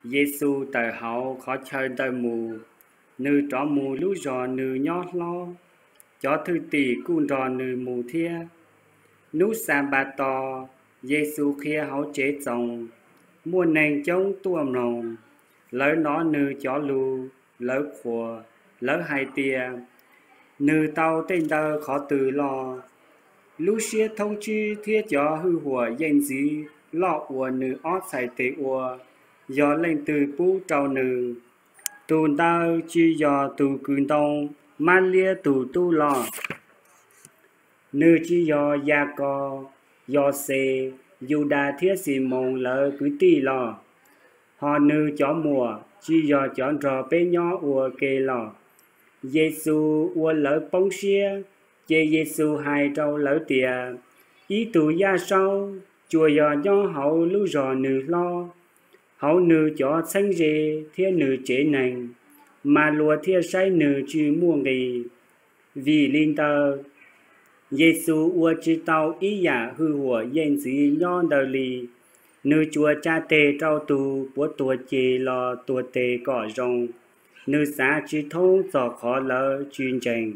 Yes Xus tawm hauv qhov chaw ntawd mus, nws rov mus lub zos nws nyob hlob. Cov thwj tim kuj nrog nws mus thiab. Hnub Xanpataus, Yes Xus qhia hauv tsev txoos. Muaj neeg coob tuaj mloog, lawv hnov nws cov lus, lawv qhuas. Lawv hais tias, Nws tau tej ntawd qhov twg los? Lub siab thoob tsib thiab cov hwj huam yeej ntxiv loj uas nws ob txhais tes ua, yog leej twg pub rau nws? Tus ntawd tsis yog tus kws ntoo mab liab tus tub los? Nws tsis yog Yas Kos, Yos Xes, Yus Das thiab Xis Moos lawv kwv tij los? Hos nws cov muam tsis yog cov nrog peb nyob ua ke los? Yes Xus ua lawv poob siab, ces Yes Xus hais rau lawv tias, Ib tug yaj saub tsuas yog nyob hauv lub zos nws hlob, hauv nws cov txheeb ze thiab nws tsev neeg, mas luag thiaj saib nws tsis muaj nqis. Vim li ntawd, Yes Xus ua tsis tau ib yam hwj huam yeej ntxiv nyob ntawd li. Nws tsuas tsa tes rau tus puav tuag ceg los tuag tes kom zoo. Nws xav tsis thoob txog qhov lawv tsis ntseeg.